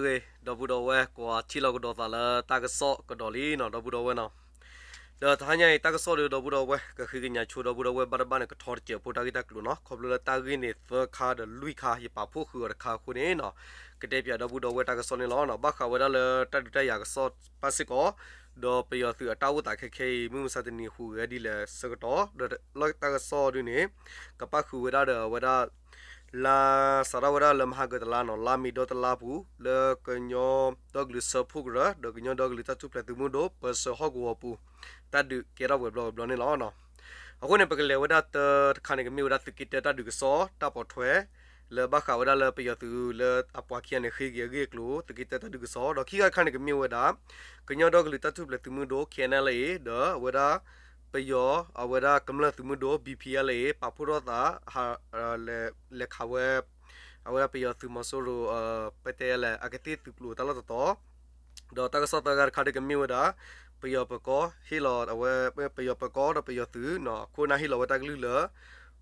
ဂ့ၤ ဒီပုၢ်ဒီဝဲၢ် ကွၢ်ထံၣ်လီၤကဒီးသးလၢတၢ်ကစီၣ်ကဒီးလံနီၤ ဒီပုၢ်ဒီဝဲၢ်နီၤ. ဒီးတဟါညါအံၤ တၢ်ကစီၣ်ဒီး ဒီပုၢ်ဒီဝဲၢ် ကဃ့ကညးဆိ ဒီပုၢ်ဒီဝဲၢ်ဘၣ်တဘၣ်န့ၣ် ကထီတစဲးဖိတၢ်ဂ့ၢ်တၢ်ကျိၤနီၤ. ခီဖျိလၢတၢ်ဂ့ၢ်န့ၣ်သၢခါဒီးလွံၢ်ခါ ယပာ်ဖှိၣ်ဃုာ်အီၤတခါအဃိန့ၣ်နီၤ, ကတဲပၠးဒီပုၢ်ဒီဝဲၢ်တၢ်ကစီၣ်န့ၣ်လီၤ. ဘၣ်ဃးဝဲဒၣ်လၢတၢ်ဒုးတၢ်ယၤကစီၣ်ဘၣ်စ့ၢ်ကီး, ဒီးပယီၤသုးအတၢ်အိၣ်သးခဲခဲအံၤ မုၢ်မဆါတနံၤဟူးဂဲၤဒ်လဲၣ်ဆၢကတီၢ်, ဒီးလၢတၢ်ကစီၣ်ဒုန့ၣ် ကပၣ်ဃုာ်ဝဲဒၣ်ဒီးအဝဲဒၣ် လါစးထီၣ်ဝဲဒၣ်လၢမဟါကတလါနီၤ, လါမ့ၤဒီတလါပူၤ လၢကညီဒီကလုာ်စၢဖှိၣ်ကရၢ ဒီးကညီဒီကလုာ်တၢ်ထူၣ်ဖျဲးသုးမုၢ်ဒိၣ် ပၢဆှၢဟီၣ်ကဝီၤပူၤ တၢ်ဒုးကဲထီၣ်ဝဲၤဘျီဝဲၤဘျီန့ၣ်လီၤ. အဃိန့ၣ် ပကလဲၤဝဲဒၣ်တၢတခါန့ၣ် ကမ့ၢ်ဝဲဒၣ်သုးက့တၢတၢ်ဒုးကစီၣ် တၢ်ပိာ်ထွဲ လၢဘၣ်ဃးဝဲဒၣ်လၢပယီၤသုးလၢအပှၤခံဂၤန့ၣ် ဃ့က့ၤအဂ့ၢ်အကျိၤ သုးက့တၢတၢ်ဒုးကစီၣ်, ဒီးခံခါတခါန့ၣ် ကမ့ၢ်ဝဲဒၣ် ကညီဒီကလုာ်တၢ်ထူၣ်ဖျဲးသုးမုၢ်ဒိၣ် ခဲအံၤအလ်အ့ ဒီးအဝဲဒၣ် ပယီၤအဝဲဒၣ်ကမျၢၢ်သုးမုၢ်ဒိၣ် ဘံၣ်ဖံၣ်အလ်အ့ ပာ်ဖှိၣ်ထီၣ်သး လဲၤခးဝဲ အဝဲဒၣ်ပယီၤသုးမီၤစိရိၤ ပတဲလဲၣ် အကသ့ၣ်သုးကျိၤတၢ်လီၢ်တတီၤ, ဒီးတၢ်ကစီၣ်သၢခါတခါဒီးကမ့ၢ်ဝဲဒၣ် ပယီၤပၢၤကီၢ်ဟ့ၣ်လီၤအဝဲ ပယီၤပၢၤကီၢ်ဒီးပယီၤသုးနီၤ ခိၣ်နၢ်ဟ့ၣ်လီၤဝဲတၢ်ကလုၢ်လၢ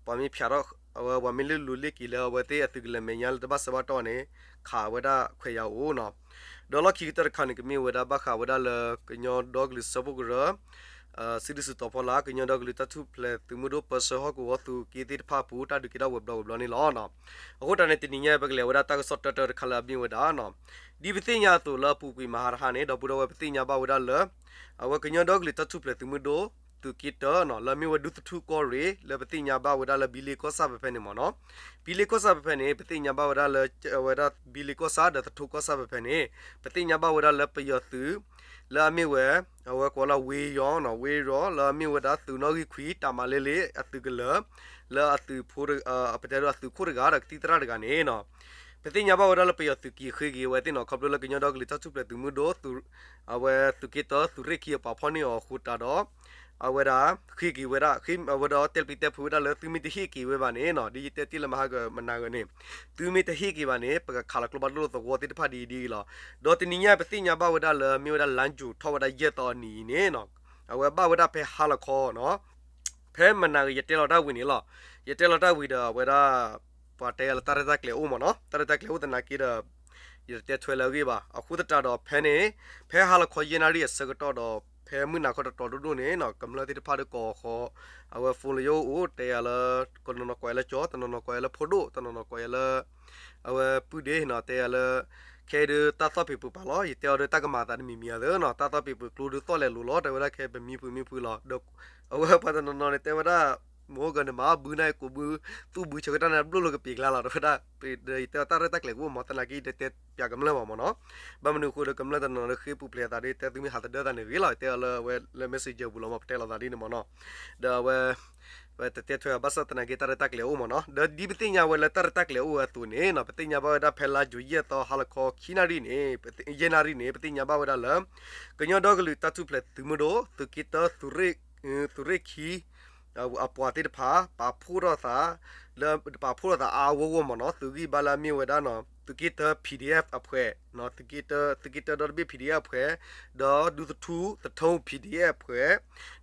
ပှၤမ့ၢ်ဖၠးထီၣ် အဝဲပှၤမ့ၢ်လုၢ်လူၤလ့ၢ်က့ၤလၢအဝဲသ့ၣ်အသုးကလၢၤမဲာ်ညါလၢတဘၣ်စၢၤဘၣ်တီၢ်န့ၣ် ခးဝဲဒၣ်ခွဲးယာ်အိၣ်နီၤ. ဒီးလီၢ်ခံကတၢၢ်တခါန့ၣ် ကမ့ၢ်ဝဲဒၣ်ဘၣ်ဃးဝဲဒၣ်လၢ ကညီဒီကလုာ်စၢဖှိၣ်ကရၢ စုဒုၣ်စုတီၤဖီလာ် ကညီဒီကလုာ်တၢ်ထူၣ်ဖျဲးသုးမုၢ်ဒိၣ် ပၢဆှၢဟီၣ်ကဝီၤသုးက့သ့ၣ်တဖၣ်အပူၤ တၢ်ဒုးကဲထီၣ်ဝဲၤဘျီဝဲၤဘျီန့ၣ်လီၤ. အဃိတၢ်န့ၣ် တနံၤညါ ပကလဲၤဝဲဒၣ်တၢ်ကစီၣ်တၢတၢတခါလၢအမ့ၢ်ဝဲဒၣ်နီၤ, ဒ်ပသ့ၣ်ညါအသိးလၢအပူၤကွံာ်မဟါတဟါန့ၣ် ဒီပုၢ်ဒီဝဲၢ်ပသ့ၣ်ညါဘၣ်ဝဲဒၣ်လၢ အဝဲကညီဒီကလုာ်တၢ်ထူၣ်ဖျဲးသုးမုၢ်ဒိၣ် သုးက့တၢနီၤ လၢအမ့ၢ်ဝဲဒူသထူၣ်ကီၢ်ရ့ၣ် လၢပသ့ၣ်ညါဘၣ်ဝဲဒၣ်လၢဘံလ့ကီၢ်ဆၣ်ဖဲဖဲန့ၣ်မ့ၢ်နီၤ, ဘံလ့ကီၢ်ဆၣ်ဖဲဖဲန့ၣ် ပသ့ၣ်ညါဘၣ်ဝဲဒၣ်လၢ အဝဲဒၣ်ဘံလ့ကီၢ်ဆၣ်ဒီးသထူၣ်ကီၢ်ဆၣ်ဖဲဖဲန့ၣ် ပသ့ၣ်ညါဘၣ်ဝဲဒၣ်လၢပယီၤသုး လၢအမ့ၢ်ဝဲ အဝဲကိးလၢဝ့ယီၤနီၤ, ဝ့ယီၤ လၢအမ့ၢ်ဝဲဒၣ်သုးနီၣ်ဂံၢ်ခွံ တၢ်မၤလ့လ့အသုးကလၢၤ လၢအသုးဖိ ပတဲဒၣ်အသုးခိၣ်တဂၤဒီးကသံၣ်သရၣ်တဂၤန့ၣ်နီၤ, ပသ့ၣ်ညါဘၣ်ဝဲဒၣ်လၢပယီၤသုးက့ၤဃ့က့ၤဝဲသ့ၣ်နီၤ ခီဖျိလၢကညီဒီကလုာ်တၢ်ထူၣ်ဖျဲးသုးမုၢ်ဒိၣ် အဝဲသုးက့တၢ သုးရ့ၣ်ခံအပှၤဖီၣ်န့ၢ်အီၤအဃိတၢ်ဒီး အဝဲဒၣ် ဃ့က့ၤဝဲဒၣ် အဝဲဒၣ်တဲပျံၤတဲဖုးဝဲဒၣ်လၢ သုမ့ၢ်တဟ့ၣ်က့ၤဝဲဘၣ်န့ၣ်နီၤ ဒ်ယတဲတ့ၢ်လၢမဟါကမနၤဂၤန့ၣ် သုမ့ၢ်တဟ့ၣ်က့ၤဘၣ်န့ၣ် ပကခးလီၤကျိဖးဒိၣ်သဝီသ့ၣ်တဖၣ်ဒ်အံၤဒ်အံၤလီၤ. ဒီးတနံၤညါပသ့ၣ်ညါဘၣ်ဝဲဒၣ်လၢ မ့ၢ်ဝဲဒၣ်လါယူၤထီၣ်ဝဲဒၣ်ယဲၢ်သီအနံၤအံၤန့ၣ်နီၤ အဝဲဘၣ်ဝဲဒၣ်ဖဲဟါလီၤခီနီၤ ဖဲမနၤဂၤယတဲလီၤတၢ်ဝံၤန့ၣ်လီၤ. ယတဲလီၤတၢ်ဝံၤဒီးအဝဲဒၣ် ပှၤတဲယၤလၢတၢ်ရဲၣ်တၢ်ကျဲၤအိၣ်မ့ၢ်နီၤ, တၢ်ရဲၣ်တၢ်ကျဲၤအိၣ်သနာ်က့ဒီး ယတတဲထွဲလၢအဂ့ၢ်ဘၣ်. အဃိသတးဒီးဖဲန့ၣ် ဖဲဟါလီၤခီယဲၢ်နၣ်ရံၣ်အဆၢကတီၢ်ဒီး ဖဲမုၢ်နၤခီတတီၤဒိၣ်ဒိၣ်န့ၣ်နီၤ ကမျၢၢ်သ့ၣ်တဖၣ်ဒီးကိးဃီ အဝဲ phone လၢယအိၣ် တဲယၤလၢ တနီၤနီၤကိးယၤလၢကၠီ, တနီၤနီၤကိးယၤလၢဖိဒိၣ်, တနီၤနီၤကိးယၤလၢ အဝဲပုၢ်ဒ့နီၤ တဲယၤလၢ ခဲအံၤဒုးတၢ်သီၣ်ပ့ၤပူၤပာ်လီၤ ယတဲအီၤဒီးတၢ်ကမၤသးတမံၤမံၤအသးနီၤ တၢ်သီၣ်ပ့ၤပူၤကျိဒုးသီၣ်လဲၤလိၤလီၤ တဲဝဲဒၣ်ခဲပမံဖုးမံဖုးလီၤ. ဒီးအဝဲပှၤတနီၤနီၤန့ၣ် တဲဝဲဒၣ် မ့ၢ်အိၣ်ကန့ၣ်မၤဘုန့ၣ် ကိးဘု သူၣ်ဘုဆၢကတီၢ်န့ၣ် ဘျီၣ်လိာ်ကပံာ်ကျါလီၤ တဲဝဲဒၣ် ဒီးယတဲအီၤတၢ်ရဲၣ်တၢ်ကျဲၤကအိၣ်မး သနာ်က့ ယတတဲပၠးကမျၢၢ်ဘၣ်မ့ၢ်နီၤ. ဘၣ်မနုၤအဃိဒီးကမျၢၢ်တနီၤနီၤဒီးဃ့ပူၤဖျဲးအသးဒီး တဲသုမ့ၢ်ဟးသဒၢသးန့ၣ်ဂ့ၤလီၤ ယတဲအီၤလၢအဝဲလၢ messenger ပူၤလီၤမး ပတဲလီၤသးဒ်န့ၣ်မ့ၢ်နီၤ. ဒီးအဝဲ ပတတဲထွဲအီၤဘၣ်ဆၣ်သနာ်က့ တၢ်ရဲၣ်တၢ်ကျဲၤအိၣ်မ့ၢ်နီၤ ဒီးဒ်ပသ့ၣ်ညါဝဲလၢတၢ်ရဲၣ်တၢ်ကျဲၤအိၣ်ဝဲအသိးန့ၣ်နီၤ ပသ့ၣ်ညါဘၣ်ဝဲဒၣ်ဖဲလါယူၤယဲၢ်သီဟါလီၤခီခံနၣ်ရံၣ်န့ၣ် ယဲၢ်နၣ်ရံၣ်န့ၣ် ပသ့ၣ်ညါဘၣ်ဝဲဒၣ်လၢ ကညီဒီကလုာ်တၢ်ထူၣ်ဖျဲးသုးမုၢ်ဒိၣ် သုးက့တၢ သုးရ့ၣ် သုးရ့ၣ်ခံ အပှၤသ့ၣ်တဖၣ် ပာ်ဖှိၣ်ထီၣ်သး လၢပာ်ဖှိၣ်ထီၣ်သးအါအါဂီၢ်ဂီၢ်မ့ၢ်နီၤ သုးဂံၢ်ဘါလၢအမ့ၢ်ဝဲဒၣ်နီၤ သုးက့တၢ PDF အဖှဲး သုးက့တၢ သုးက့တၢဒီတဘ့ၣ် PDF အဖှဲး ဒီးဒူသထူ သထူ PDF အဖှဲး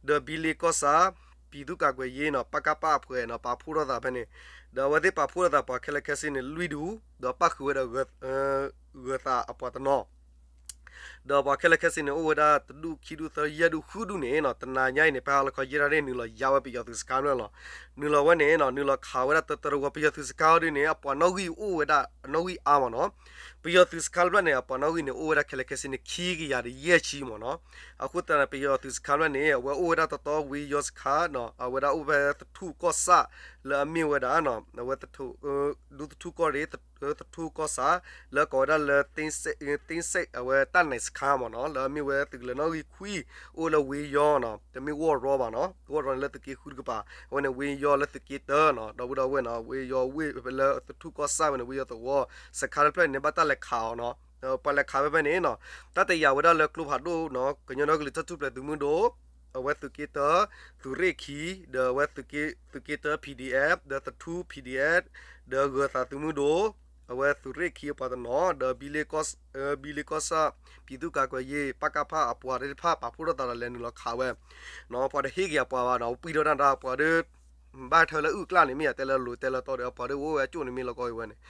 ဒီးဘံလ့ကီၢ်ဆၣ် ပြည်သူ့ကာကွယ်ရေးနီၤ ပကဖ အဖှဲးနီၤ ပာ်ဖှိၣ်ထီၣ်သးဖဲန့ၣ် ဒီးအဝဲသ့ၣ်ပာ်ဖှိၣ်ထီၣ်သးပှၤခဲလၢာ်ခဲဆ့န့ၣ် လွံၢ်ဒူ ဒီးပၣ်ဃုာ်ဝဲဒီး ဂၢၤသးအပှၤတနီၤ ဒီးပှၤခဲလၢာ်ခဲဆ့န့ၣ် အိၣ်ဝဲဒၣ်တဒူၣ်ခံဒူၣ်သၢဒူၣ်ယဲၢ်ဒူၣ်ဃုဒူၣ်န့ၣ်နီၤ တနၤညါအံၤန့ၣ် ဖဲဟါလီၤခီယဲၢ်နၣ်ရံၣ်န့ၣ် နုာ်လီၤယါဝဲပယီၤသုးစခါဖျၢၣ်လီၤ. နုာ်လီၤဝဲန့ၣ်နီၤ နုာ်လီၤခးဝဲဒၣ်တၢတရဝီ ပယီၤသုးစခါအီၤဒ်န့ၣ် အပှၤနီၣ်ဂံၢ်အိၣ်ဝဲဒၣ်အနီၣ်ဂံၢ်အါမ့ၢ်နီၤ ပယီၤသုးစခါဖျၢၣ်န့ၣ် အပှၤနီၣ်ဂံၢ်န့ၣ် အိၣ်ဝဲဒၣ်ခဲလၢာ်ခဲဆ့န့ၣ် ခံကယၤဒီးယဲၢ်ဆံမ့ၢ်နီၤ. အဃိသတးန့ၣ် ပယီၤသုးစခါဖျၢၣ်န့ၣ် အဝဲအိၣ်ဝဲဒၣ်တီတီဝ့ယီၤစခါနီၤ အဝဲဒၣ်အိၣ်ဖဲသထူၣ်ကီၢ်ဆၣ်လၢအမ့ၢ်ဝဲဒၣ် အဝဲ ဒူသထူၣ်ကီၢ်ရ့ၣ် သထူၣ်ကီၢ်ဆၣ် လၢကိးဝဲဒၣ်လၢ သ့ၣ်စဲး အဝဲတၢ်နဲၣ်စခါမ့ၢ်နီၤ လၢအမ့ၢ်ဝဲသုးကလၢၤနီၣ်ဂံၢ်ခွံ အိၣ်လၢဝ့ယီၤနီၤ တမ့ၢ်ဝီၢ်ရီဘၣ်နီၤ ဝီၢ်ရီန့ၣ်လၢသုးက့ဃုတကပၤ အဝဲန့ၣ်ဝ့ယီၤလၢသုးက့တၢနီၤ ဒီပုၢ်ဒီဝဲၢ်နီၤ ဝ့ယီၤဝ့ၢ်လၢသထူၣ်ကီၢ်ဆၣ်ဝဲန့ၣ် ဝ့ယီၤသဝီ စခါတဖျၢၣ်န့ၣ် ဘၣ်တၢ်လဲၤခးအီၤနီၤ ပှၤလဲၤခးဖဲဖဲန့ၣ်နီၤ တၢ်တယာ်ဝဲဒၣ်လၢကျိဖးဒိၣ်နီၤ ကညီဒီကလုာ်တၢ်ထူၣ်ဖျဲးသုးမုၢ်ဒိၣ် အဝဲသုးက့တၢ သုးရ့ၣ်ခံ ဒီးအဝဲသုးက့တၢ PDF ဒီးသထူၣ် PDF ဒီးဂၢၤသးသုးမုၢ်ဒိၣ် အဝဲသုးရ့ၣ်ခံအပှၤတနီၤ ဒီး ဘံလ့ကီၢ်ဆၣ် ပြည်သူ့ကာကွယ်ရေး ပကဖ အပှၤသ့ၣ်တဖၣ် ပာ်ဖှိၣ်ထီၣ်သးဒီးလဲၤနုာ်လီၤခးဝဲ ပှၤတဟ့ၣ်က့ၤအပှၤဘၣ်နီၤ ပှံၢ်ထီၣ်တၢ်တၢ်ပှၤဒီး ဘၣ်ထွဲလၢအုၣ်ကျၣ်န့ၣ် မ့ၢ်ယတဲလၢလိၤတဲလၢတီဒီး အပှၤဒီးအိၣ်ဝဲအကၠိၣ်န့ၣ်မ့ၢ်လီၤကီဝဲန့ၣ်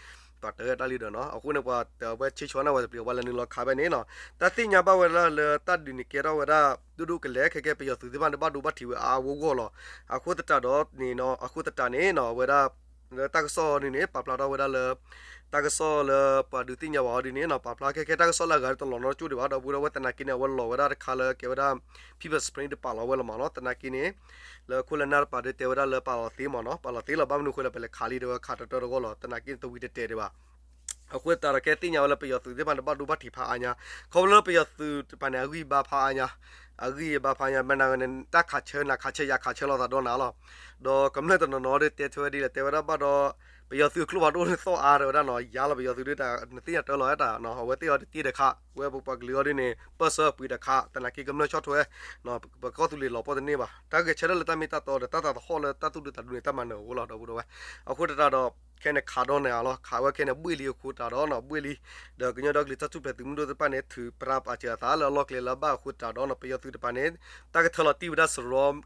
ပှၤတၢ်တၢ်လံဒီးနီၤ အဃိန့ၣ် ပှၤတဝဲဆ့ဆီန့ၣ်ဝဲတပျံၤဝဲလၢနုာ်လီၤခးဖဲန့ၣ်နီၤ တၢ်သ့ၣ်ညါဘၣ်ဝဲဒၣ်လၢတၢ်ဒုးန့ၣ်ကဲထီၣ်ဝဲဒၣ် ဒိၣ်ဒိၣ်ကလဲာ် ခဲကဲပယီၤသုးသ့ၣ်တဖၣ်န့ၣ်ဘၣ်ဒိဘၣ်ထံးဝဲအါအါဂီၢ်ဂီၢ်လီၤ. အဃိသတးဒီးန့ၣ်နီၤ အဃိသတးန့ၣ်နီၤ အဝဲဒၣ် လၢတၢ်ကစီၣ်ဒ်န့ၣ် ပာ်ဖျါထီၣ်ဝဲဒၣ်လၢ တၢ်ကစီၣ်လၢပှၤဒုးသ့ၣ်ညါဘၣ်အီၤဒ်န့ၣ်နီၤ ပာ်ဖျါခဲခဲတၢ်ကစီၣ်လၢအဂၤတလီၤနီတကၠိၢ်ဒံးဘၣ် ဒီပုၢ်ဒီဝဲၢ်သနာ်က့န့ၣ် အဝဲလီၤဝဲဒၣ်တခါလၢကဲဝဲဒၣ် People's Spring တပာ်လီၤဝဲလီၤမးနီၤ သနာ်က့န့ၣ် လၢခိၣ်လၢနၢ်တပာ်ဒီးတဲဝဲဒၣ်လၢပာ်လီၤသ့မးနီၤ ပာ်လီၤသ့လီၤ ဘၣ်မနုၤအဃိလဲၣ် ပလဲၤခးလံဒီးဝဲခးတၢတၢတဂီၢ်လီၤ သနာ်က့န့ၣ်တဝံၤတတဲာ်ဒံးဘၣ် အဃိသတးဒီးကဲသ့ၣ်ညါဝဲလၢပယီၤသုးသ့ၣ်တဖၣ်န့ၣ် ဘၣ်ဒိဘၣ်ထံးဖးအါညါ ခီဖျိလၢပယီၤသုးတဖၣ်န့ၣ် အဂံၢ်ဘါဖးအါညါ အဂံၢ်ဘါဖးညါ မ့ၢ်နာ်ဝဲန့ၣ် တၢ်ခးဆၢနၤခးဆၢယၤခးဆၢလီၤသး ဒီးနၤလီၤ. ဒီးကမျၢၢ်တနီၤနီၤဒီးတဲထွဲဒ်လဲၣ် တဲဝဲဒၣ်ဘၣ်ဒီး ပယီၤသုးအကျိဖးဒိၣ်န့ၣ်သီၣ်အါ တဲဝဲဒၣ်နီၤ ယါလီၤပယီၤသုးဒုးတၢ် နသ့ၣ်ညါတၢ်လီၤတၢ်နီၤ အဝဲသ့ၣ်အီၤတတ့တခါ ဝဲပပှၤကလုာ်အီၤဒ်န့ၣ် ပၢၢ်ဆၢပှ့ၤတခါ သနာ်က့ကမျၢၢ်ဆီၣ်ထွဲ ပကီၢ်သူလ့ၤလီၤပှီၢ်တန့ၢ်ဘၣ် တၢ်ဂဲၤဆၢထၢၣ်လၢတၢ်မ့ၢ်တၢ်တီဒီးတၢ်သးသဟီၣ်လၢတၢ်သူၣ်ဒူသးဒူန့ၣ် တၢ်မၤနၢၤအဃိလီၤ ဒီပုၢ်ဒီဝဲၢ် အဃိသတးဒီး ခဲန့ၣ်ခးဒီးနၤလီၤ ခးဝဲခဲန့ၣ်ဘှ့ၣ်လံအဃိသတးဒီးနီၤ ဘှ့ၣ်လံ ဒီးကညီဒီကလုာ်တၢ်ထူၣ်ဖျဲးသုးမုၢ်ဒိၣ်သ့ၣ်တဖၣ်န့ၣ် ထုးပြးပာ်စၢၤအသးလၢအလီၢ်ကျဲလၢအဘၣ်အဃိသတးဒီးနီၤ ပယီၤသုးတဖၣ်န့ၣ် တၢ်ကထၢလီၤတံၢ်ဝဲဒၣ်စရီ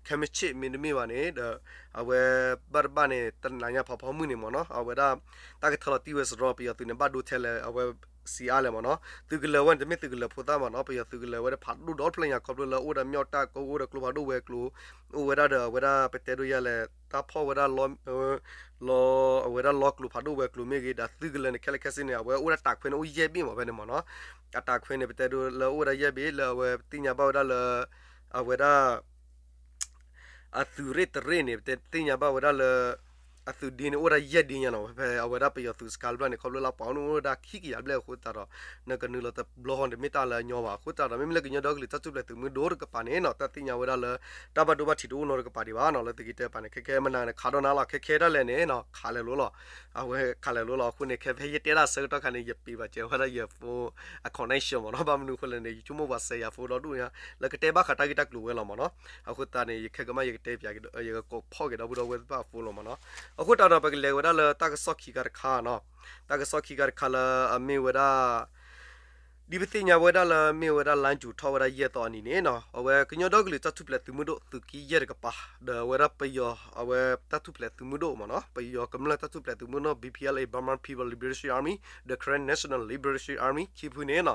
ခဲမုၢ်ဆ့ၣ်မ့တမ့ၢ်ဘၣ်န့ၣ် ဒီး အဝဲဘၣ်တဘၣ်န့ၣ် တနၤညါဖးဖီမုၢ်န့ၣ်မးနီၤ အဝဲဒၣ် တၢ်ကထၢလီၤတံၢ်ဝဲစရီ ပယီၤသုးန့ၣ် ဘၣ်ဒိထဲလဲၣ် အဝဲစံးအါလဲၣ်မးနီၤ သုးကလၢၤဝဲန့ၣ် တမ့ၢ်သုးကလၢၤဖိသၣ်မးနီၤ ပယီၤသုးကလၢၤဝဲဒၣ်ဖးဒိၣ်ဒီဖျၢၣ်ညါ ခီဖျိလၢအိၣ်ဒီးမၠီၣ်တၢ်ကအိၣ်ဒီးကျိဖးဒိၣ်ဝဲၤကျိၤ အိၣ်ဝဲဒၣ်ဒီးအဝဲဒၣ်ပတဲဒိၣ်ယၤလဲၣ် တၢ်ဖီၣ်ဝဲဒၣ်လီ လီ အဝဲဒၣ်လီကျိဖးဒိၣ်ဝဲၤကျိၤမ့ၢ်ဂ့ၤ ဒီးသုးကလၢၤန့ၣ် ခဲလၢာ်ခဲဆ့န့ၣ် အဝဲအိၣ်ဒၣ်တၢ်ခွဲးန့ၣ်အိၣ်ယဲၢ်ဘ့ၣ်မးဖဲန့ၣ်မးနီၤ အတၢ်ခွဲးန့ၣ် ပတဲဒိၣ်လၢအိၣ်ဝဲဒၣ်ယဲၢ်ဘ့ၣ်လၢအဝဲသ့ၣ်ညါဘၣ်ဝဲဒၣ်လၢ အဝဲဒၣ် အသုးရ့ၣ်တရ့ၣ်န့ၣ် ပတဲသ့ၣ်ညါဘၣ်ဝဲဒၣ်လၢ အသုးဒ့န့ၣ်အိၣ်ဝဲဒၣ်ယဲၢ်ဒ့ညါနီၤ ဖဲအဝဲဒၣ်ပယီၤသုးစခါတဖျၢၣ်န့ၣ် ခီဖျိလၢပှၤအိၣ်န့ၣ်အိၣ်ဝဲဒၣ်ခံကယၤဘျဲၣ်အဃိသတးဒီး နကနုာ်လီၤတဘျီဃီန့ၣ် တမ့ၢ်တၢ်လၢအညီဘၣ် အဃိသတးဒီး မ့မ့ၢ်လၢကညီဒီကလုာ်တၢ်ထူၣ်ဖျဲးသုးမုၢ်ဒိၣ်တကပၤန့ၣ်နီၤ တၢ်သ့ၣ်ညါဝဲဒၣ်လၢ တၢ်ဘၣ်ဒိဘၣ်ထံးတအိၣ်နီတကပၤဒံးဘၣ်နီၤ လၢသုးက့တၢပၤန့ၣ် ခဲခဲမနၤန့ၣ် ခးဒီးနၤလီၤ ခဲခဲဒၣ်လဲာ်န့ၣ်နီၤ ခးလဲၤလိၤလီၤ အဝဲခးလဲၤလိၤလီၤ အဃိန့ၣ် ခဲဖဲယတဲဒၣ်ဆၢကတီၢ်ခါန့ၣ် ယပ့ၤဘၣ်စၢၤဝဲဒၣ်ယ phone အ connection မးနီၤ ဘၣ်မနုၤအဃိလဲၣ်န့ၣ် ယဆိကမိၣ်ပှၤစဲးယၤ phone ဒီဒူၣ်ညါ လၢကတဲဘၣ်ဃးတၢ်ဂ့ၢ်တၢ်ကျိၤဝဲလီၤမးနီၤ အဃိသတးန့ၣ် ယခဲကမၣ်ယကတဲပၠးက့ၤ ယကကိးဖီၣ်က့ၤဒီပုၢ်ဒီဝဲၢ်သ့ၣ်တဖၣ်အ phone လီၤမးနီၤ အဃိသတးဒီး ပကလဲၤဝဲဒၣ်လၢတၢ်ကစီၣ်ခံခါတခါနီၤ တၢ်ကစီၣ်ခံခါတခါလၢအမ့ၢ်ဝဲဒၣ် ဒ်ပသ့ၣ်ညါဝဲဒၣ်လၢမ့ၢ်ဝဲဒၣ် လါယူၤထီၣ်ဝဲဒၣ်ယဲၢ်သီအနံၤန့ၣ်နီၤ အဝဲကညီဒီကလုာ်တၢ်ထူၣ်ဖျဲးသုးမုၢ်ဒိၣ်သုးက့ယဲၢ်တကပၤ ဒီးအဝဲဒၣ်ပယီၤအဝဲတၢ်ထူၣ်ဖျဲးသုးမုၢ်ဒိၣ်မးနီၤ ပယီၤကမျၢၢ်တၢ်ထူၣ်ဖျဲးသုးမုၢ်ဒိၣ် B P L A Burma People Liberation Army ဒီး Karen National Liberation Army ခံဖုန့ၣ်နီၤ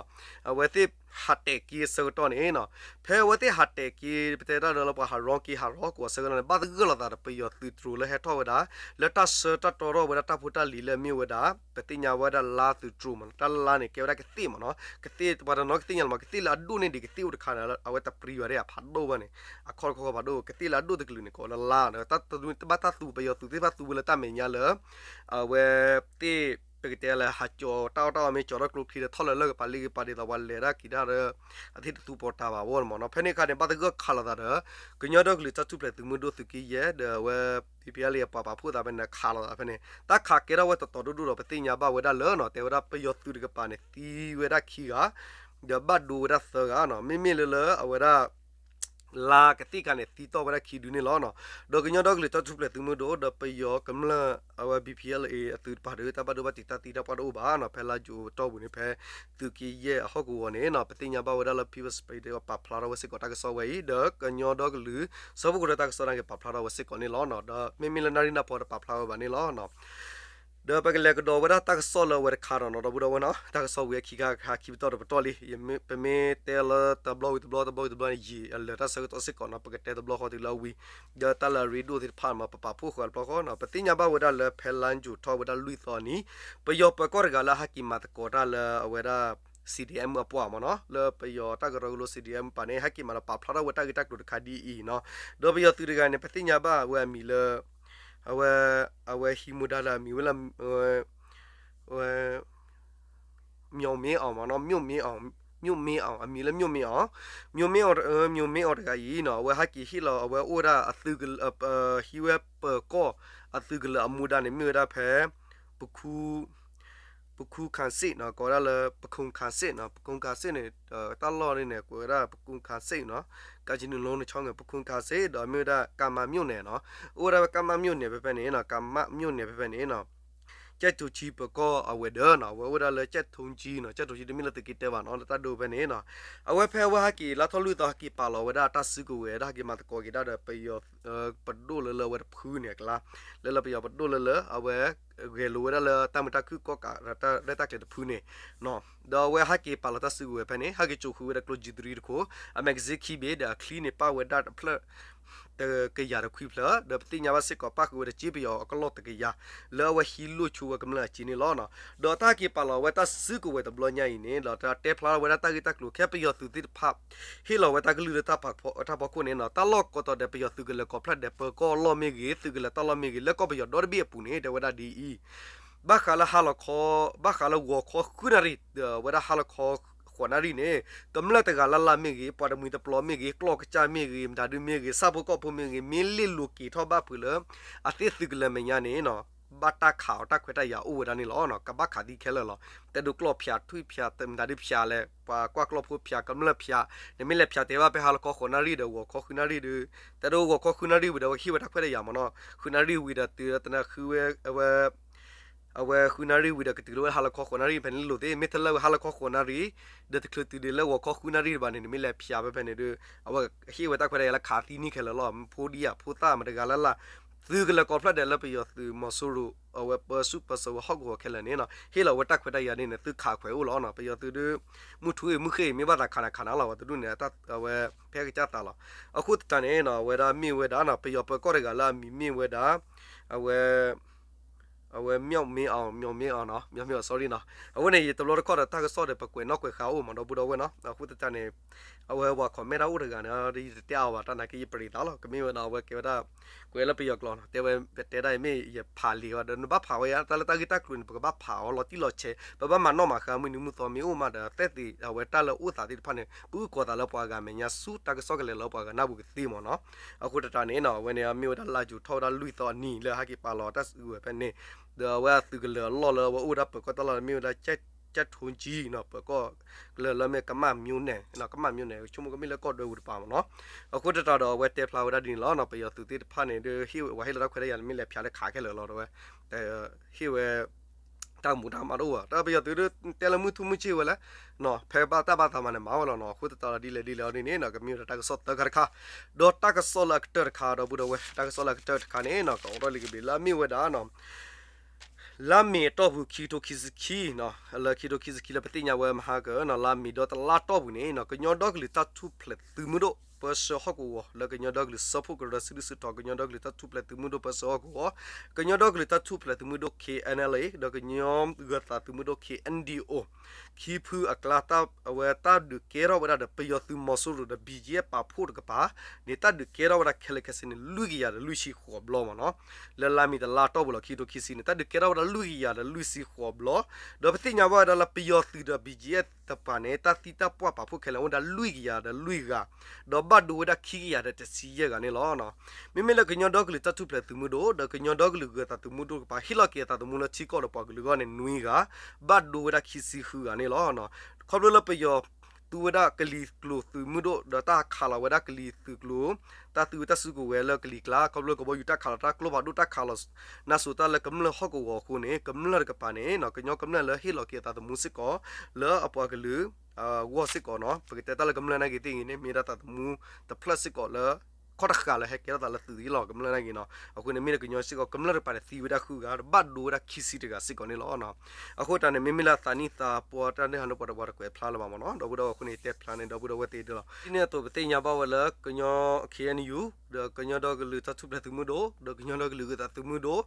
အဝဲသ့ၣ်ဟးတဲာ်က့ၤအဆၢကတီၢ်န့ၣ်နီၤ ဖဲအဝဲသ့ၣ်ဟးတဲာ်က့ၤ ပတဲတၢ်ဒီးလၢပှၤဟးရီက့ၤဟးရီကိးအဆၢကတီၢ်န့ၣ် ဘၣ်သဂၢၢ်လိာ်သးဒီးပယီၤသုးတြိၤလၢဟဲထီၣ်ဝဲဒၣ် လၢတၢ်ဆၢတၢ်တီထီၣ်ဝဲဒၣ်တၢ်ဖိတၢ်လံၤလၢအမ့ၢ်ဝဲဒၣ် ပသ့ၣ်ညါဝဲဒၣ်လါသုးတြိၤမးနီၤ တၢ်လါန့ၣ် ကဲဝဲဒၣ်ကသ့ၣ်မးနီၤ ကသ့ၣ်ပှၤတနီၤကသ့ၣ်ညါလီၤမး ကသ့ၣ်လၢအဒိၣ်န့ၢ်ဒံးကသ့ၣ်အိၣ်တခါန့ၣ် အဝဲတပြံဘၣ်ဒၣ်ဖးဒိၣ်ဝဲန့ၣ် အခီတခီဖးဒိၣ် ကသ့ၣ်လၢအဒိၣ်တကလုာ်န့ၣ် ကိးလၢလါဒီး တၢ်တဘၣ်တၢ်သူပယီၤသုးသ့ၣ်တဖၣ်သူဝဲလၢတၢ်မဲာ်ညါလၢ အဝဲသ့ၣ် ပကတဲလၢဟးကၠီၤတၢ်အီၣ်တၢ်အီမ့ၢ်ကၠီၤထီၣ်ကျိချံဒီးထီၣ်လၢလၢကပၤလ့ကပၤဒ်သိးပှၤလဲၤတၢ်က့ၤတၢ်ဒီး အသ့ၣ်တသူပီၤတၢ်ဘၣ်ဝဲန့ၣ်မးနီၤ ဖဲန့ၣ်အခါန့ၣ် ဘၣ်သဂၢၢ်ခးလိာ်သးဒီး ကညီဒီကလုာ်တၢ်ထူၣ်ဖျဲးသုးမုၢ်ဒိၣ်သုးက့ယဲၢ် ဒီးအဝဲ P P L A အပှၤပာ်ဖှိၣ်သးဖဲန့ၣ် ခးလိာ်သးဖဲန့ၣ် တၢ်ခးကဲထီၣ်ဝဲတတီၤဒိၣ်ဒိၣ်ဒီး ပသ့ၣ်ညါဘၣ်ဝဲဒၣ်လၢနီၤ တဲဝဲဒၣ်ပယီၤသုးတကပၤန့ၣ် သံဝဲဒၣ်ခံဂၤ ဒီးဘၣ်ဒိဝဲဒၣ်သၢဂၤနီၤ မ့မ့ၢ်လၢလၢအဝဲဒၣ် လါကသ့ၣ်ခါန့ၣ် သံတီၢ်ဝဲဒၣ်ခံဒုန့ၣ်လီၤနီၤ. ဒီးကညီဒီကလုာ်တၢ်ထူၣ်ဖျဲးသုးမုၢ်ဒိၣ် ဒီးပယီၤကမျၢၢ်အဝဲ B P L A အသုးတပၤဒီး တၢ်ဘၣ်ဒိဘၣ်ထံးတၢ်သံတၢ်ပှၢ်တအိၣ်ဘၣ်နီၤ. ဖဲလါယူၤအတီၢ်ပူၤန့ၣ် ဖဲသုးက့ယဲၢ်အဟီၣ်ကဝီၤန့ၣ်နီၤ ပသ့ၣ်ညါဘၣ်ဝဲဒၣ်လၢ People's Spring ပာ်ဖျါထီၣ်ဝဲစ့ၢ်ကီးတၢ်ကစီၣ်ဝဲအံၤ ဒီးကညီဒီကလုာ် ဆၢဖှိၣ်ကရၢတၢ်ကစီၣ်န့ၣ်က့ၤပာ်ဖျါထီၣ်ဝဲစ့ၢ်ကီးန့ၣ်လီၤနီၤ. ဒီးမ့မ့ၢ်လၢနၣ်ရံၣ်နၢ်ဖီတပာ်ဖျါဝဲဘၣ်န့ၣ်လီၤနီၤ. ဒီးပကလဲၤကဒီးဝဲဒၣ်တၢ်ကစီၣ်လၢအဝဲတခါဒီးနီၤ ဒီပုၢ်ဒီဝဲၢ်နီၤ တၢ်ကစီၣ်ဝံၤအခံခါခါခံပတီၢ်တပတီၢ်လံ ပမ့ၢ်တဲလၢတဘျီဝံၤတဘျီ တဘျီဝံၤတဘျီန့ၣ် ယံာ်အလၢာ်တၢ်ဆၢကတီၢ်စ့ၢ်ကီးနီၤ ပကတဲတဘျီဃီတုၤလၢအဝံၤ ဒီးတၢ်လၢအရ့ဒိၣ်သ့ၣ်တဖၣ်မး ပပာ်ဖှိၣ်ဃီတဘျီဃီနီၤ ပသ့ၣ်ညါဘၣ်ဝဲဒၣ်လၢဖဲလါယူၤထီၣ်ဝဲဒၣ်လွံၢ်သီအနံၤ ပယီၤပၢၤကီၢ်တဂၤလၢဟဲက့ၤမၤသကိးတၢ်လၢအဝဲဒၣ် C D M အပှၤမးနီၤ လၢပယီၤတၢ်ကရၢကရိ C D M ပၤန့ၣ် ဟဲက့ၤမၤဒီးပာ်ဖျါထီၣ်ဝဲတၢ်ဂ့ၢ်တၢ်ကျိၤတခါဒ်အံၤနီၤ ဒီးပယီၤသုးတဂၤန့ၣ် ပသ့ၣ်ညါဘၣ်ဝဲအမံၤလၢ အဝဲ အဝဲဟံးမူဒါလၢအမံၤဝဲလၢ ဝဲ မျိုးမင်းအောင်မးနီၤ မျိုးမင်းအောင် မျိုးမင်းအောင် အမံၤလၢ မျိုးမင်းအောင် မျိုးမင်းအောင် မျိုးမင်းအောင်တဂၤအံၤနီၤ အဝဲဟဲက့ၤဟ့ၣ်လီၤ အဝဲအိၣ်ဝဲဒၣ်အသုးကလၢၤ ဟံးဝဲပၢၤကီၢ်အသုးကလၢၤအမူဒါန့ၣ် မ့ၢ်ဝဲဒၣ်ဖဲ ပခူ ပခူခၣ်စ့ၣ်နီၤ ကိးဝဲဒၣ်လၢ ပခူခၣ်စ့ၣ်နီၤ ပခူခၣ်စ့ၣ်န့ၣ် တၢ်လီၢ်န့ၣ် ကိးဝဲဒၣ် ပခူခၣ်စ့ၣ်နီၤ ကၢ်ကၠံနုာ်လိနဆီငယ် ပခူခၣ်စ့ၣ် ဒီးမ့ၢ်ဝဲဒၣ် ကမမြို့နယ်နီၤ အိၣ်ဝဲဒၣ် ကမမြို့နယ် ဖဲဖဲန့ၣ်နီၤ ကမမြို့နယ် ဖဲဖဲန့ၣ်နီၤ ကၠဲးထိၣ်ကၠံပၢၤကီၢ်အဝဲၤဒၢးနီၤ, အဝဲအိၣ်ဝဲဒၣ်လၢကၠဲးထိၣ်ကၠံနီၤ, ကၠဲးထိၣ်ကၠံတမ့ၢ်လၢသုးက့တၢဘၣ်နီၤ, လၢတၢ်ဒိဖဲန့ၣ်နီၤ, အဝဲဖဲအဝဲဟဲက့ၤလါထီၣ်လွံၢ်သီ ဟဲက့ၤပာ်လီၤဝဲဒၣ်တၢ်စုကဝဲၤ ဒီးဟဲက့ၤမၤသကိးက့ၤဒၣ်ဒီးပယီၤ ပဒိၣ်လၢလၢအဝဲတဖုန့ၣ်အကျါ, လၢလၢပယီၤပဒိၣ်လၢလၢအဝဲ ဂဲၤလိာ်ဝဲဒၣ်လၢတၢ်မုာ်တၢ်ခုၣ်ကီၢ်ကး တၢ်ရဲၣ်တၢ်ကျဲၤတဖုန့ၣ်နီၤ, ဒီးအဝဲဟဲက့ၤပာ်လီၤတၢ်စုကဝဲၤဖဲန့ၣ် ဟဲက့ၤစိာ်ဃုာ်ဝဲဒၣ်ကျိ G three တခိၣ်, အ magazine ခံဘ့ၣ် ဒီးအချံန့ၣ်ပာ်ဝဲဒၣ်တဖျၢၣ် တကယၤတခွံဖျၢၣ်, ဒီးပသ့ၣ်ညါဘၣ်စ့ၢ်ကီး ပာ်ဃုာ်ဝဲဒီးစ့ပယီၤအကလီၢ်တကယၤ လၢအဝဲဟံးလိၢ်ဆိဝဲကမျၢၢ်အစ့န့ၣ်လီၤ. ဒီးတၢ်ဟဲက့ၤပာ်လီၤဝဲတၢ်စုကဝဲၤတဘျီညါအံၤန့ၣ် ဒီးတၢ်တဲဖျါထီၣ်ဝဲဒၣ်တၢ်ဂ့ၢ်တၢ်ကျိၤ ခဲပယီၤသုးသ့ၣ်တဖၣ် ဟ့ၣ်လီၤဝဲတၢ်ကလုၢ်လၢတၢ်ဖးဖီ, တၢ်ဖီခိၣ်န့ၣ်နီၤ, တၢ်လီၢ်ကိးတီၤဒီးပယီၤသုးကလဲၤကိးဖျၢၣ်ဒဲး ပၢၤကီၢ်အလီၢ်မ့ၢ်ဂ့ၤ, သုးကလဲၤတၢ်လီၢ်မ့ၢ်ဂ့ၤ, လၢကီၢ်ပယီၤဒီတဘ့ၣ်အပူၤန့ၣ် တဲဝဲဒၣ်ဒ်အံၤ, ဘၣ်ဃးလၢဟါလီၤခီ, ဘၣ်ဃးလၢဂီၤခီဃုနၣ်ရံၣ် ဒီးဝဲဒၣ်ဟါလီၤခီဃိးနၣ်ရံၣ်န့ၣ် ကမျၢၢ်တဂၤလၢ်လၢ်မ့ၢ်ဂ့ၤ, ပှၤတမှံၤတပျီၤမ့ၢ်ဂ့ၤ, ကျီၢ်ကစၢ်မ့ၢ်ဂ့ၤ, မတၤဒုမ့ၢ်ဂ့ၤ, ဆၣ်ဖိကီၢ်ဖိမ့ၢ်ဂ့ၤ, မ့ၢ်လ့ၣ်လိၤက့ၤထီၣ်ဘၣ်ဖုးလၢ အသ့ၣ်သုးကလဲၤမဲာ်ညါန့ၣ်နီၤ, ဘၣ်တၢ်ခးအီၤတၢ်ခွဲးတၢ်ယာ်အိၣ်ဝဲဒၣ်န့ၣ်လီၤ. ကဘၣ်ခးသံခဲလၢာ်လီၤ. တဲဒိကျီၢ်ဖၠး ထွံၣ်ဖၠး မတၤဒုဖၠးလဲၣ်, ပှၤကွၢ်ကျီၢ်ဖိဖၠး ကမျၢၢ်ဖၠး, နမ့ၢ်လဲၤဖၠးတဲဘၣ်ဖဲဟါလီၤခီဃိးနၣ်ရံၣ်ဒီးဂီၤခီဃုနၣ်ရံၣ်ဒီး, တဲဒိဂီၤခီဃုနၣ်ရံၣ်ဝံၤဒီး အဝဲကဟ့ၣ်ဝဲတၢ်ခွဲးတၢ်ယာ်မ့ၢ်နီၤ, ဃုနၣ်ရံၣ်ဝံၤဒီးတုၤလၢတနၢ်ဃုဝဲ အဝဲ အဝဲဃုနၣ်ရံၣ်ဝံၤဒီးကတုၤလၢဝဲဟါလီၤခီဃိးနၣ်ရံၣ်ဖဲန့ၣ်လီၤသ့, မ့ၢ်ထဲလၢဝဲဟါလီၤခီဃိးနၣ်ရံၣ် ဒီးတချုးတုၤဒံးလၢဂီၤခီဃုနၣ်ရံၣ်တဘၣ်န့ၣ် နမ့ၢ်လဲၤဖၠးဖဲဖဲန့ၣ်ဒီး အဝဲဟ့ၣ်ဝဲတၢ်ခွဲးတၢ်ယာ်လၢခးသံန့ၣ်ခဲလၢာ်လီၤ. ဖိဒံဧါ ဖိသၣ်မတၤတဂၤလၢ်လၢ် သုးကလဲၤကိးဖျၢၣ်ဒဲးလၢပယီၤသုးမီၤစိရိၤ အဝဲပၢဆူၣ်ပၢစိးဝဲဟီၣ်ကဝီၤခဲလၢာ်န့ၣ်နီၤ, ဟ့ၣ်လီၤဝဲတၢ်ခွဲးတၢ်ယာ်န့ၣ်န့ၣ် သုခးခွဲးအိၣ်လီၤနီၤ. ပယီၤသုးဒီး မုၢ်ထူၣ်အံၤမုၢ်ဃ့ၢ်အံၤ မ့ၢ်ဘၣ်သးခးနၤခးနၤလီၤ, ပှၤတဒူၣ်န့ၣ် အဝဲဖဲကစၢ်သးလီၤ. အဃိသတးန့ၣ်နီၤ အဝဲဒၣ်မ့ၢ်ဝဲဒၣ်နီၤ ပယီၤပၢၤကီၢ်တဂၤလၢအမံၤမ့ၢ်ဝဲဒၣ် အဝဲ အဝဲ မၠီၣ်မ့အီၤ မၠီၣ်မ့အီၤနီၤ မၠီၣ်မ့အီၤ sorry နီၤ. အဃိန့ၣ် ယတဘျီတခီၣ်ဒီးတၢ်ကစီၣ်ဒီး ပကွဲးနီၣ်ကွဲးဃါအိၣ်မး ဒီပုၢ်ဒီဝဲၢ်နီၤ. အဃိသတးန့ၣ် အဝဲပှၤ comment တၢ်အိၣ်တဂၤန့ၣ် ယတတဲအါဘၣ် တၢ်နာ်က့ယပရံးသးလီၤ. ကမ့ၢ်ဝဲနီၤ အဝဲကဲဝဲဒၣ် ကွဲးလၢပယီၤကျိာ်နီၤ တဲဝဲ ပတဲဒၣ်အံၤမ့ၢ်ယဖးလံာ်ဝဲဒီး နဘၣ်ဖးဝဲယါ တၢ်လၢတၢ်ဂ့ၢ်တၢ်ကျိၤန့ၣ် ပကဘၣ်ဖးအီၤလီၤတံၢ်လီၤဆဲး ပဘၣ်မၤနီၣ်မၤဃါ မုၢ်နံၤမုၢ်သီမ့ၢ်အိၣ်မးဒီး သ့ၣ်သ့ၣ်အဝဲတၢ်လၢအိၣ်သးသ့ၣ်တဖၣ်န့ၣ် ပအုၣ်ကီၤသးလၢပှၤဂၤမဲာ်ညါဆူ တၢ်ကစီၣ်ကလဲၤလၢပှၤဂၤနၢ်ပူၤကသ့မးနီၤ. အဃိသတးန့ၣ်နီၤ အဝဲန့ၣ်မ့ၢ်ဝဲဒၣ်လါယူၤထီၣ်ဝဲဒၣ်လွံၢ်သီအနံၤလၢဟဲက့ၤပာ်လီၤတၢ်စုကဝဲၤဖဲန့ၣ် ဒီးအဝဲအသုးကလၢၤအလီၢ်လၢအဝဲအိၣ်ဝဲဒၣ်ပၢၤကီၢ်တၢ်လီၢ်န့ၣ် မ့ၢ်ဝဲဒၣ် ကၠဲးထိၣ်ကၠံနီၤ ပၢၤကီၢ်ကလၢၤလၢမ့ၢ်ကမၣ်မၠိနဲၣ် ကမၣ်မၠိနဲၣ် ဆိကမိၣ်ကမ့ၢ်လၢကီၢ်ဒွဲပူၤတပၤမးနီၤ. အဃိသတးဒီးအဝဲတဲဖျါဝဲဒၣ်ဒ်န့ၣ်လီၤနီၤ ပယီၤသုးသ့ၣ်တဖၣ်န့ၣ်ဒီး ဟ့ၣ်ဝဲ ပှၤဟ့ၣ်လီၤတၢ်ခွဲးတၢ်ယာ်န့ၣ် မ့ၢ်လဲၤဖၠးလၢခးခဲလၢာ်လီၤ တဲဝဲ ဟ့ၣ်ဝဲ တၢ်ကမူၤတၢ်ကမၣ်တအိၣ်ဘၣ် တၢ်ပယီၤသုးဒီး တဲလၢမုၢ်ထူၣ်မုၢ်ဆ့ၣ်ဝဲလဲၣ်နီၤ ဖဲဘၣ်တၢ်ဘၣ်သးမးန့ၣ် မၤဝဲလီၤနီၤ. အဃိသတးဒီးဒ်လဲၣ်ဒ်လဲၣ်အီၤဒ်န့ၣ်နီၤ ကမ့ၢ်ဝဲဒၣ်တၢ်ကစီၣ်သၢခါတခါ ဒီးတၢ်ကစီၣ်လၢအကတၢၢ်တခါ ဒီပုၢ်ဒီဝဲၢ် တၢ်ကစီၣ်လၢအကတၢၢ်တခါန့ၣ်နီၤ ကအိးထီၣ်လံကဘ့ၣ်လၢအမ့ၢ်ဝဲဒၣ်နီၤ လါမ့ၤအတီၢ်ပူၤ ခံကထိခံဆံခံနီၤ လၢခံကထိခံဆံခံလၢပသ့ၣ်ညါဝဲမဟါကနီၤ လါမ့ၤဒီးတလါတီၢ်ပူၤန့ၣ်နီၤ ကညီဒီကလုာ်တၢ်ထူၣ်ဖျဲးသုးမုၢ်ဒိၣ် ပၢဆှၢဟီၣ်ကဝီၤ လၢကညီဒီကလုာ်စၢဖှိၣ်ကရၢစုဒုၣ်စုတီၤ ကညီဒီကလုာ်တၢ်ထူၣ်ဖျဲးသုးမုၢ်ဒိၣ်ပၢဆှၢဟီၣ်ကဝီၤ ကညီဒီကလုာ်တၢ်ထူၣ်ဖျဲးသုးမုၢ်ဒိၣ် ခဲအံၤအၣ်အၣ်လ်အ့ ဒီးကညီဂၢၤသးသုးမုၢ်ဒိၣ် ခဲအံၤအၣ်အၣ်ဒီးအိ ခံဖုအကျါ အဝဲတၢ်ဒုးကဲထီၣ်ဝဲဒၣ်ဒီး ပယီၤသုးမီၤစိရိၤဒီး ဘီၣ်ကၠံၣ်အၣ် ပာ်ဖှိၣ်တကပၤန့ၣ် တၢ်ဒုးကဲထီၣ်ဝဲဒၣ်ခဲလၢာ်ခဲဆ့န့ၣ် လွံၢ်ကယၤဒီးလွံၢ်ဆံဃိးဘျီမးနီၤ. လၢလါမ့ၤတလါတီၢ်ပူၤလီၤ ခံကထိခံဆံန့ၣ် တၢ်ဒုးကဲထီၣ်ဝဲဒၣ်လွံၢ်ကယၤဒီးလွံၢ်ဆံဃိးဘျီ ဒီးပသ့ၣ်ညါဘၣ်ဝဲဒၣ်လၢပယီၤသုးဒီး ဘီၣ်ကၠံၣ်အၣ်တပၤန့ၣ် တၢ်သံတၢ်ပှၢ်ပာ်ဖှိၣ်ခဲလၢာ်အိၣ်ဝဲဒၣ်လွံၢ်ကယၤဒီးလွံၢ်ဂၤ ဒီးဘၣ်ဒိဝဲဒၣ်ခံကယၤဒီးတဆံယဲၢ်ဂၤန့ၣ်လီၤ. မ့မ့ၢ်လၢကညီဒီကလုာ်တၢ်ထူၣ်ဖျဲးသုးမုၢ်ဒိၣ် ဒီးကညီဒီကလုာ်ဂၢၤသးသုးမုၢ်ဒိၣ်တကပၤ ဟ့ၣ်လီၤက့ၤအသးသမူလၢထံကီၢ်ဒီးပှၤကလုာ်အဂီၢ်န့ၣ်နွံဂၤ ဘၣ်ဒိဝဲဒၣ်ခံဆံဃုဂၤန့ၣ်လီၤ. ခီဖျိလၢပယီၤသူဝဲဒၣ်ကလံၤကျိၤသုးမုၢ်ဒိၣ် ဒီးတၢ်ခးလီၤဝဲဒၣ်ကလံၤသုးကျိၤ တၢ်သူဝဲတၢ်စုကဝဲၤလၢကလံၤကျါ ခီဖျိကဘီယူၤတၢ်ခးလီၤတၢ်ကျိဖးဒိၣ်တၢ်ခးလီၤနါစိၤတၢ်လၢကမျၢၢ်ဟီၣ်ကဝီၤအဃိန့ၣ် ကမျၢၢ်တကပၤန့ၣ် ကညီကမျၢၢ်လၢဟ့ၣ်လီၤက့ၤအသးသမူစ့ၢ်ကီး လၢအပှၤကလုာ်အဂီၢ်စ့ၢ်ကီးနီၤ ပကတဲတၢ်လၢကမျၢၢ်နာ်က့သ့ၣ်ဂ့ၤန့ၣ် မ့ၢ်ဒၣ်သးသမူတဖျၢၣ်စ့ၢ်ကီးလၢ ခီၣ်တဃာ်လၢဟဲကဲထီၣ်သးလၢသုးသ့ၣ်လီၤ ကမျၢၢ်နာ်က့နီၤ. အဃိန့ၣ်မ့ၢ်လၢကညီစ့ၢ်ကီး ကမျၢၢ်တကပၤန့ၣ် သံဝဲဒၣ်ဃုဂၤ ဒီးဘၣ်ဒိဝဲဒၣ်ခံဆံတဂၤစ့ၢ်ကီးန့ၣ်လီၤ. အဃိတၢ်န့ၣ် မ့မ့ၢ်လၢအသးနံၣ်သးပှၢ်တၢ်န့ၣ်ဟးန့ၣ်ပှၤတပှၤတကွဲးဖျါလၢၤဘၣ်မးနီၤ ဒီပုၢ်ဒီဝဲၢ်အဃိန့ၣ် တဲဖျါန့ၣ် ဒီပုၢ်ဒီဝဲၢ်သ့ၣ်ဒၣ်လီၤ. ဒ်န့ၣ်အသိး ပသ့ၣ်ညါဘၣ်ဝဲလၢကညီ ခဲအံၤအၣ် ဒီးကညီဒီကလုာ်တၢ်ထူၣ်ဖျဲးသုးမုၢ်ဒိၣ် ဒီးကညီဒီကလုာ်ဂၢၤသးသုးမုၢ်ဒိၣ်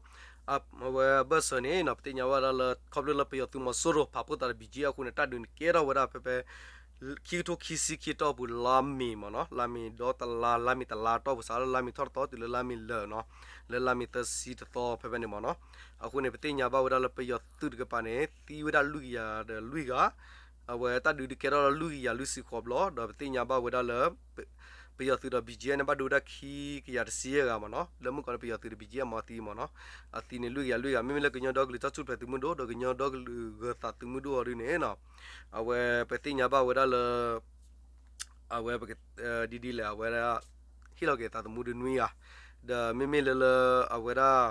အဝဲအဘၢၣ်စၢၤန့ၣ်နီၤ ပသ့ၣ်ညါဘၣ်ဒၣ်လၢ ခီဖျိလၢပယီၤသုးမီၤစိရိၤ ပာ်ဖှိၣ်သးဒီး ဘီၣ်ကၠံၣ်အၣ်အဃိန့ၣ် တၢ်ဒုးန့ၣ်ကဲထီၣ်ဝဲဒၣ်ဖဲဖဲ ခံကထိခံဆံခံတီၢ်ပူၤ လါမ့ၤမးနီၤ လါမ့ၤဒီတလါ လါမ့ၤတလါတီၢ်ပူၤ စးလၢလါမ့ၤထီၣ်တသီတုၤလၢလါမ့ၤလၢာ်နီၤ လၢလါမ့ၤသၢဆံတသီဖဲဖဲန့ၣ်မးနီၤ. အဃိန့ၣ် ပသ့ၣ်ညါဘၣ်ဝဲဒၣ်လၢပယီၤသုးတကပၤန့ၣ် သံဝဲဒၣ်လွံၢ်ကယၤဒီးလွံၢ်ဂၤ အဝဲတၢ်ဒုးဒုးကဲထီၣ်လၢလွံၢ်ကယၤလွံၢ်ဆံဃိးဘျီ ဒီးပသ့ၣ်ညါဘၣ်ဝဲဒၣ်လၢ ပယီၤသုးဒီး ဘီၣ်ကၠံၣ်အၣ်န့ၣ် ဘၣ်ဒိဝဲဒၣ်ခံကယၤတဆံယဲၢ်ဂၤမးနီၤ လၢမုၢ်ကီၢ်န့ၣ် ပယီၤသုးဒီး ဘီၣ်ကၠံၣ်အၣ်မးသံမးနီၤ အသံန့ၣ်လွံၢ်ကယၤလွံၢ်ဂၤ မ့မ့ၢ်လၢကညီဒီကလုာ်တၢ်ထူၣ်ဖျဲးသုးမုၢ်ဒိၣ် ဒီးကညီဒီကလုာ်ဂၢၤသးသုးမုၢ်ဒိၣ်အီၤဒ်န့ၣ်နီၤ အဝဲပသ့ၣ်ညါဘၣ်ဝဲဒၣ်လၢ အဝဲ ဒ်ဒ်လဲၣ် အဝဲဒၣ် ဟ့ၣ်လီၤက့ၤသးသမူဒီးနွံဂၤ ဒီးမ့မ့ၢ်လၢလၢ အဝဲဒၣ်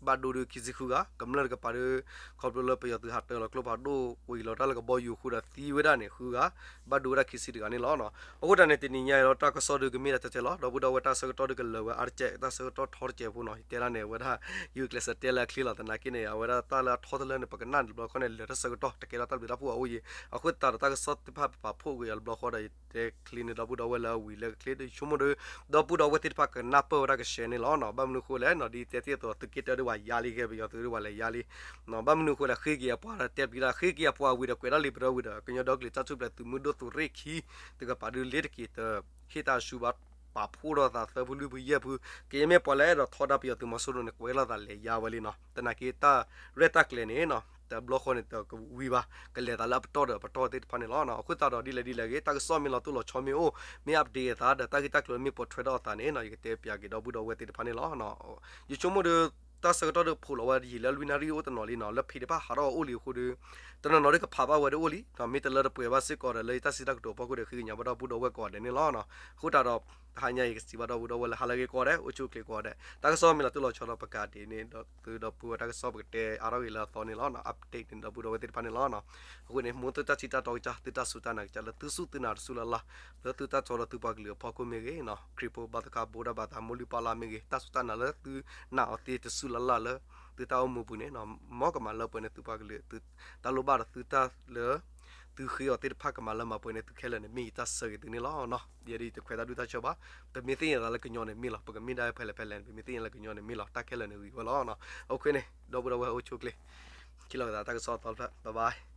ဘၣ်ဒိဒုးခံဆံဃုဂၤ, ကမျၢၢ်တကပၤဒုး ခီဖျိလၢပယီၤသုးဟးတၢလီၤကျိဖးဒိၣ်ကွံာ်လီၤတၢ်လၢကဘီယူၤအဃိဒီးသံဝဲဒၣ်န့ၣ်ဃုဂၤ, ဘၣ်ဒိဝဲဒၣ်ခံဆံတဂၤန့ၣ်လီၤ. အဃိတၢ်န့ၣ် တနံၤညါအံၤဒီး တၢ်ကစီၣ်ဒုးကမ့ၢ်ဒၣ်တဲတဲလီၤ. ဒီပုၢ်ဒီဝဲၢ် တၢ်ဆၢကတီၢ်ဒုးကလၢၤဝဲအါတကဲး, တၢ်ဆၢကတီၢ်ထီတကဲးဖိနီၤ, ယတဲဒၣ်န့ၣ် အဝဲဒၣ် ယကျဲးစၢးတဲလၢအချ့လီၤ. သနာ်က့န့ၣ် အဝဲဒၣ်တၢ်လၢအထီတလၢန့ၣ် ပကနၣ်တဘျီခီန့ၣ် လၢာ်တၢ်ဆၢကတီၢ်တကဲထီၣ်တၢ်ဘျုးတၢ်ဖှိၣ်အအိၣ်အံၤ, အဃိသတးဒီးတၢ်ကစီၣ်သ့ၣ်တဖၣ်ပပာ်ဖှိၣ်ကွံာ်အီၤတဘျီဃီဒီး ယတဲချ့န့ၣ် ဒီပုၢ်ဒီဝဲၢ်လၢအဝံၤလၢကချ့ဒီး ယဆိကမိၣ်ဒီး ဒီပုၢ်ဒီဝဲၢ်သ့ၣ်တဖၣ်ကနၢ်ပၢၢ်ဝဲဒၣ်ကရှဲန့ၣ်လီၤ. ဘၣ်မနုၤအဃိလဲၣ်နီၤ, ဒ်ယတဲသ့ၣ်အသိး သုးက့တၢဒုးပှၤယါလံ, ကဲပယီၤသုးဒုးပှၤလဲၤယါလံ. ဘၣ်မနုၤအဃိလဲၣ်, ဃ့က့ၤအပှၤဒီးတဲပျံၤတၢ်, ဃ့က့ၤအပှၤဝံၤဒီး ကွဲးဒၣ်လံပရၢဝံၤဒီး ကညီဒီကလုာ်တၢ်ထူၣ်ဖျဲးသုးမုၢ်ဒိၣ်သုးရ့ၣ်ခံ တကပၤဒုးလ့တက့ၤတ ဟ့ၣ်တၢ်ဆူဘၣ် ပာ်ဖှိၣ်ထီၣ်သးသၢဖုလွံၢ်ဖုယဲၢ်ဖု, ကယဲၢ်မ့ၢ်ပှၤလၢအဲၣ်ဒိးထီဒါပယီၤသုးမီၤစိရိၤန့ၣ် ကွဲးလီၤသးလဲၤယါဝဲလံနီၤ. သနာ်က့တၢ်ရဲၣ်တၢ်ကျဲၤန့ၣ်နီၤ တဘျီဃီန့ၣ် တကဝံၤဘၣ်, ကလဲၤသးလၢအပတီၢ်ဒီးပတီၢ်သ့ၣ်တဖၣ်န့ၣ်လီၤ. အဃိသတးဒီးဒ်လဲၣ်ဒ်လဲၣ်ဂ့ၤ တၢ်ကစီၣ်မ့ၢ်လီၤတိၢ်လီၤဆီမ့ၢ်အိၣ်, မ့ၢ် update အသးဒီးတၢ်ဂ့ၢ်တၢ်ကျိၤမ့ၢ်ပိာ်ထွဲထီၣ်အသးန့ၣ်နီၤ ယကတဲပၠးက့ၤဒီပုၢ်ဒီဝဲၢ်သ့ၣ်တဖၣ်န့ၣ်လီၤ. ယဆိကမိၣ်ဒီး တၢ်ဆၢကတီၢ်ဒုးဖိးလီၤဝဲယံာ်လၢလွံၢ်နၣ်ရံၣ်အိၣ်တနီၤလံနီၤ, လၢဖံးတဖၣ်ဟးထီၣ်အိၣ်လံအဃိဒီး တနီၤနီၤဒုးကဖးဘၣ်ဝဲဒၣ်အိၣ်လံ, မ့ၢ်တလၢတပှဲၤဘၣ်စ့ၢ်ကီးဒီး လၢယတၢ်စံးတၢ်ကတိၤအဖီခိၣ်ဒီး ဃ့ကညးဘၣ်ဒီပုၢ်ဒီဝဲၢ်ကိးဂၤဒဲးန့ၣ်လီၤ. အဃိသတးဒီး တဟါညါအံၤကစံးဘၣ်ဒီပုၢ်ဒီဝဲၢ်လၢဟါလၢအဂ့ၤကိးဂၤဒဲး, အိၣ်ဆူၣ်အိၣ်ချ့ကိးဂၤဒဲး, တၢ်ကစီၣ်မ့ၢ်လီၤတိၢ်လီၤဆီဒီးပကးဒံးန့ၣ် ဒီးသုဒီပုၢ်ဝဲၢ်တၢ်ကစီၣ်ပကတဲအါထီၣ်ဂ့ၤလၢအသီန့ၣ်လီၤ. update န့ၣ်ဒီပုၢ်ဒီဝဲၢ်သ့ၣ်တဖၣ်န့ၣ်လီၤ. အဃိန့ၣ် မ်သုတၢ်ထံၣ်တၢ်တီကစၢ် သုတၢ်စူၢ်တၢ်နာ်ကစၢ်လၢသုစူၢ်သုနာ်တစူၢ်လၢ်လၢ် လၢသုတၢ်တီဒီးသုပှၤကလုာ်အဖီခိၣ်မ့ၢ်ဂ့ၤ, ခရံာ်ဖိဘါသခါဘိးတၢ်ဘၣ်သး မိၢ်လုၢ်ပၢ်လၢ်မ့ၢ်ဂ့ၤ, တၢ်စူၢ်တၢ်နာ်လၢသုနာ်အီၤသ့တစူၢ်လၢ်လၢ်လၢ သုတၢ်အိၣ်မူပူၤန့ၣ် မ်ကမၤလၢပှဲၤန့ၣ်သုပှၤကလုာ် တၢ်လိၣ်ဘၣ်ဒီးသုတၢ်လၢ သုဃ့အီၤသ့ၣ်တဖၣ်ကမၤလၢမၤပှဲၤန့ၣ် သုခဲလၢာ်န့ၣ် မ့ၢ်ယတၢ်ဆၢဂ့ၤသုန့ၣ်လီၤ. ယဲဒၣ်ယတခွဲးတၢ်ဒူၣ်တၢ်ဆၢဘၣ်, ပမ့ၢ်သ့ၣ်ညါသးလၢကညီန့ၣ်မ့ၢ်လီၤ, ပကမ့ၢ်ဒၣ်ဖဲလဲၣ်ဖဲလဲၣ်န့ၣ် ပမ့ၢ်သ့ၣ်ညါလၢကညီန့ၣ်မ့ၢ်လီၤ, တၢ်ခဲလၢာ်န့ၣ်ဂ့ၤဝဲလီၤ. အဃိန့ၣ် ဒီပုၢ်ဒီဝဲၢ်အိၣ်ဆူၣ်အိၣ်ချ့, ခံလီၤကသးတၢ်ကစီၣ်အသီတဖျၢၣ်, bye bye.